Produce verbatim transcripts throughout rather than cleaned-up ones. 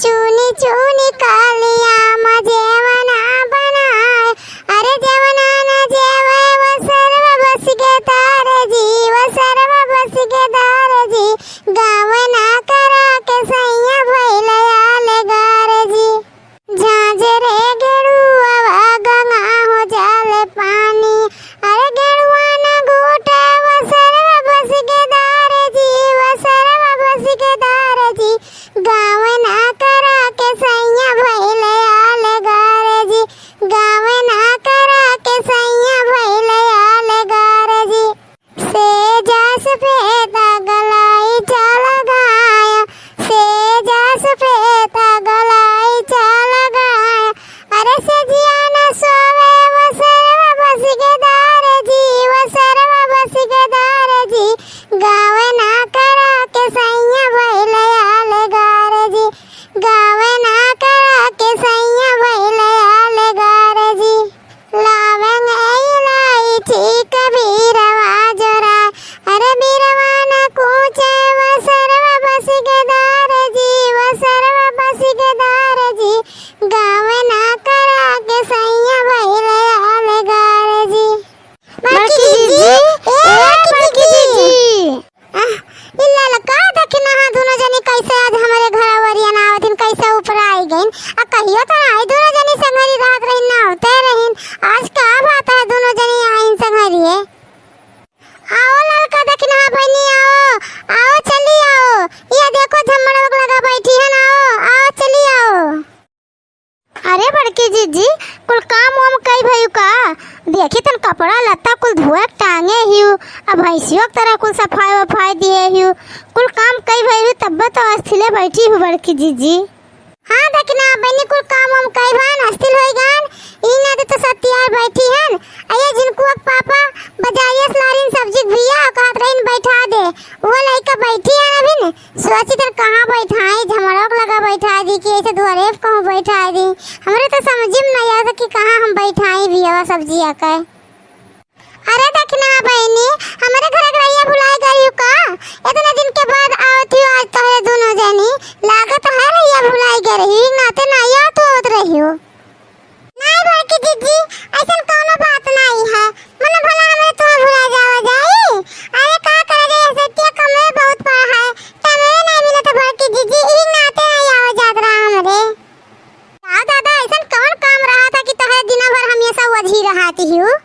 चुनी चुनी कालिया मा जेवना बनाए, अरे जेवना न जेवे वो सरवा बस के दरजी, वो सरवा बस के दरजी, गवना करा के सैया भइल आलगार जी। झांझरे गेड़ुआ गंगा हो जाले पानी, अरे गेड़ुआ न घूटे वो सरवा बस के दरजी, वो सरवा बस के दरजी, गवना करा के सैया भइल आलगार जी, गवना करा के सैया भइल आलगार जी। सेज सफेद गलाई चल गाया, सेज सफेद गलाई चल गाया, अरे सेजिया न सोवे वो सरवा बस के दरजी, वो सरवा बस के दरजी, गवना करा के सैया भइल आलगार जी, गवना करा के सैया भइल आलगार जी। लवंग इलायची के बीरवा जोरा, अरे बीरवा न कूचे वो सरवा बस के दरजी, वो सरवा बस के दरजी, गवना करा के सैया भइल आलगार जी। बड़की बड़की जीजी, जीजी, ए ए बड़की बड़की जीजी। जीजी। आह, ई ललका दखिनहा दुनो जनी कैसे आज हमरे घर ओरियन आवत हिन, कैसे ऊपर आई गइन? आ कहियो त आई दुनो जनी संघरी रहत रहिन, ना होते रहिन। आज का बात है दुनो जनी आइन संघरिए? आओ ललका दखिनहा बहिनी आओ, आओ चली आओ। ये देखो झम्मड़वा के लगा बैठी हन, आओ, आओ चली आओ। अरे बड़की जीजी, कुल काम वाम कई भयू का? देखी तन कपड़ा लत्ता कुल धोए के टांगे हियू, अब भैंसियों की तरह कुल सफाई वफाई दिए हियू, कुल काम कई भयू तब्बे तो अस्थिले बैठी हू बड़की जीजी। हाँ दखिनहा बहिनी, कुल काम वाम कई भान अस्थिल होई गान, ई ना तो सब तैयार बैठी हन। अये जिनको अब पापा बजारिया से लारिन सब्जी के भुइया कहत रहिन बैठा दे, वो लइका बैठी हन अभी न। सोची तन कहाँ बैठाई, झमड़ोक लगा बैठाई दी कि ऐसे दुआरे पे कहूँ बैठाई दी। हमरे तो समझी में नहीं आवत कि कहाँ हम बैठाई भी हवा सब्जिया के। अरे दखिनहा बहिनी, हमरे घर के रहिया भुलाई गई का? इतने दिन के बाद आवत ही आज तोहरे दुनो जनी, लागत है रहिया भुलाई गई रही, नाते नहीं आवत होत रही हो। नाहीं बड़की जीजी, अइसन कउनो बात नाहीं है। मने भला हमरे तोह भुला जावा जाई? अरे का करा जाए, सत्या कमवे बहुत पड़ा है, टाइमे नाहीं मिलत है बड़की जीजी, इही नाते नाहीं आवा जात रहा हमरे। का दादा, अइसन कउन काम रहा था कि तोहरे दिना भर हमेसा ओझी रहत हियू?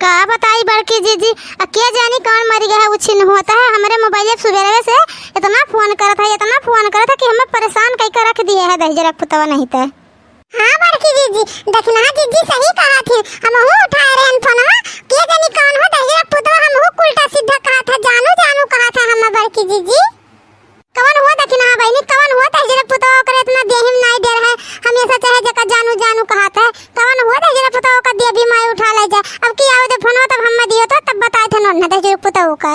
का बताई बड़की जीजी, आ के जानी कउन मरि गया है, उछिन होता है। हमरे मोबाइल सुबेरे से इतना फोन करत है, इतना फोन करत है कि हमें परेशान कइके रख दिए है दहिजरा पुतवा नहीं तो। हाँ बड़की जीजी, दखिनहा जीजी सही कहत ही, हमहू उठाए रहन फोनवा, के जानी कउन हो दहिजरा पुतवा, हमहू उल्टा सीधा कहत है, जानू जानू कहत है हम बड़की जीजी। कवन हो दखिनहा बहिनी, कवन हो दहिजरा पुतवा, ओकरे इतना देहिम नाई डर है, हमेसा चाहे जेका जानू जानू कहत है, कवन हो दहिजरा पुतवा, ओका देवी माई उठा ले जा। अब की आवे दे फोनवा, तब हम्मे दियो तो, तब बताए थे नोन दहिजरा पुतवा का।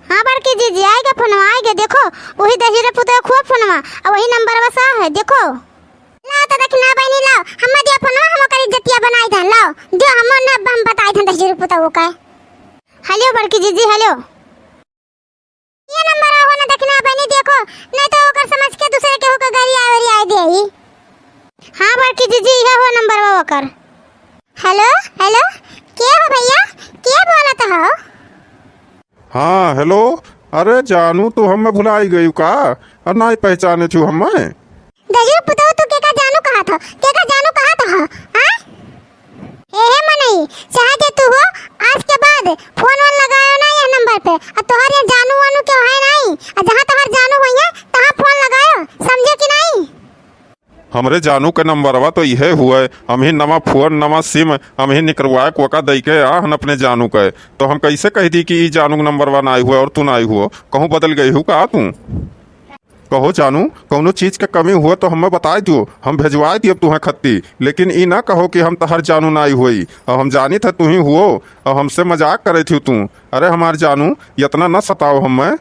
हाँ बड़की जीजी, आइगे फोनवा, आइगे, देखो, वही दहिजरा पुतवा खुआ फोनवा, आ वही नंबरवा सा है, देखो। लाओ तो दखिनहा बहिनी, लाओ, हम्मे दिया फोनवा, हम ओकर इज्जतिया बनाई देन, लाओ, दियो, हम न, हम बताई देन दहिजरा पुतवा का। हेलो बड़की जीजी, हेलो। ये नंबरवा हो ना दखिनहा बहिनी, देखो, नहीं तो ओकर समझ के दूसरे केहू के गरियाए वरियाए देई। हाँ बड़की जीजी, इहे हो नंबरवा ओकर। हेलो, हेलो, के हो भइया, के बोलत हो? हाँ, हेलो, अरे जानू, तू हम्मे भुलाई गयू का? अरे नाहीं पहचाने छू हम्मे? दहिजरा पुतवा, तू केका जानू कहत हो? केका जानू कहत हो? हाँ? एहे मनई, चाहे जे तू हो, आज के बाद फोन वोन लगायो ना यह नंबर पे। आ तोहर यहाँ जानू वानू केहू है नाहीं। आ जहाँ तोहर जानू होइहैं, तहाँ फोन लगायो, समझे कि नाहीं? हमरे जानू के नंबरवा तो इहे हुए, हमही नवा फोन, नवा सिम, हमही निकरवाए कोका दई के आ हन अपने जानू के। तो हम कैसे कह दी कि ई जानू के नंबरवा नाई हुए और तू नाई हुओ? कहूँ बदल गई हू का तू? कहो जानू, कउनो चीज के कमी हुए तो हमें बताई दियो, हम भेजवाई दियब तुहें खत्ती, लेकिन ई ना कहो कि हम तहर जानू नाई होई। अब हम जानित है तू ही हुओ, अब हमसे मजाक करे थी तू। अरे हमार जानू, इतना ना सताओ हमें।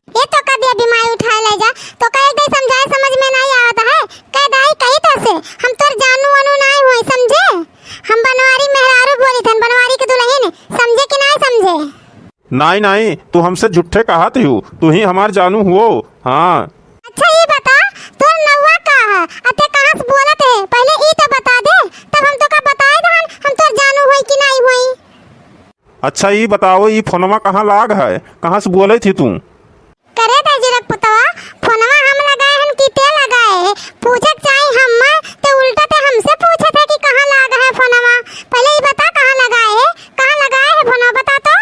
ये तो का दिया बीमारी उठाए ले जा, तो का एक दाई समझाए समझ में नहीं आवत है। कह दाई कही तो से, हम तोर जानू वानू नाई होई, समझे? हम बनवारी मेहरारू बोली थन, बनवारी के दुल्हन, समझे कि नाई समझे? नाई, नाई, तू हमसे झूठे कहत हिउ, तू ही हमार जानू हुओ। हाँ। अच्छा, ई बता, तोर नउवा का है? अते कहाँ से बोलत है? पहिले ई तो बता दे, तब हम तोका बताए दहन, हम तोर जानू होई कि नाई होई। अच्छा, ई बताओ, ई फोनवा कहाँ लाग है? कहाँ से बोलत ही तू? करे दे जीरक पुतवा, फोनवा हम लगाए हन कि ते लगाए है? पूछे के चाही हम, ते उल्टा ते हमसे पूछत है कि कहाँ लाग है फोनवा। पहिले ई बता, कहाँ लगाए है? कहाँ लगाए है फोनवा, बता तो।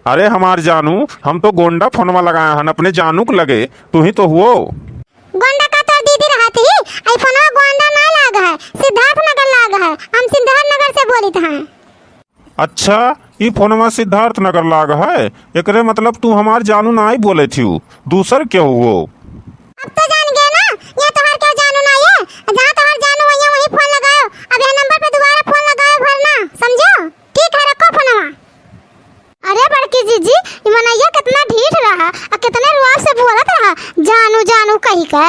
अरे हमार जानू, हम तो गोंडा फोनवा लगाए हन अपने जानू के लगे, तू ही तो हुओ। गोंडा का तोर दीदी रहत ही, आई फोनवा गोंडा ना लाग है, सिद्धार्थ नगर लाग है, हम सिद्धार्थ नगर से बोलित हैं। अच्छा, ई फोनवा सिद्धार्थ नगर लाग है, एकरे मतलब तू हमार जानू नाई बोले थिउ, दूसर केहू हुओ। अब तो जान गए ना, यहाँ तोहार केहू जानू नाई है, जहाँ तोहार जानू वहीं, वहीं फोन लगाओ, अब यह नंबर पे दोबारा फोन लगाओ भर ना, समझो? ठीक है, रखो फोनवा। अरे बड़की जीजी, ई मनैया कितना ढीठ रहा, आ कितने रुआब से बोलत रहा, जानू जानू कही के।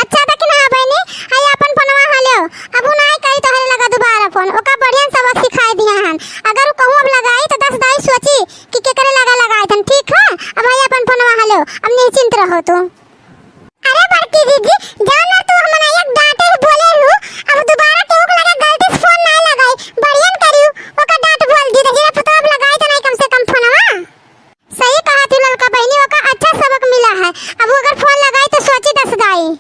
अच्छा, देखी ना बहिनी, हई अपन फोनवा हलेउ, अब उ नाई करी तोहरे लगा दोबारा फोन, ओका बढ़िया सबक सिखाए दिया हन। अगर उ कहूँ अब लगाई तो दस दाई सोची कि केकरे लगा लगाए थन, ठीक है? अब हई अपन फोनवा हलेउ, अब निश्चिंत रहो तू। अरे बड़की दीदी, जान ना तू हमन एक डांटे ही बोले रहू, अब दोबारा केहू के लगे गलती से फोन ना लगाई, बढ़ियन करियो, ओकर डांट बोल दी, देखिए पुतवा अब लगाई तो नहीं कम से कम फोनवा। सही कहा थी ललका बहिनी, ओका अच्छा सबक मिला है, अब वो अगर फोन लगाई तो सोची दस दाई।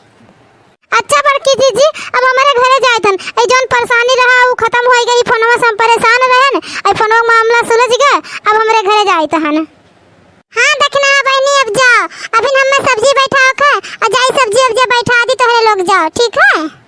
अच्छा बड़की दीदी, अब हमरे घरे जाए थन, ए जौन परेशानी रहा वो खत्म हो गई, फोनवा से हम परेशान रहन, ए फोनवा मामला सुलझ गए, अब हमरे घरे जाए थन। हाँ, दखिनहा बहिनी, अब जाओ, अभी हमें सब्जी बैठाओ खा, और जाई सब्जी उब्जी बैठा दी, तोहरे लोग जाओ, ठीक है?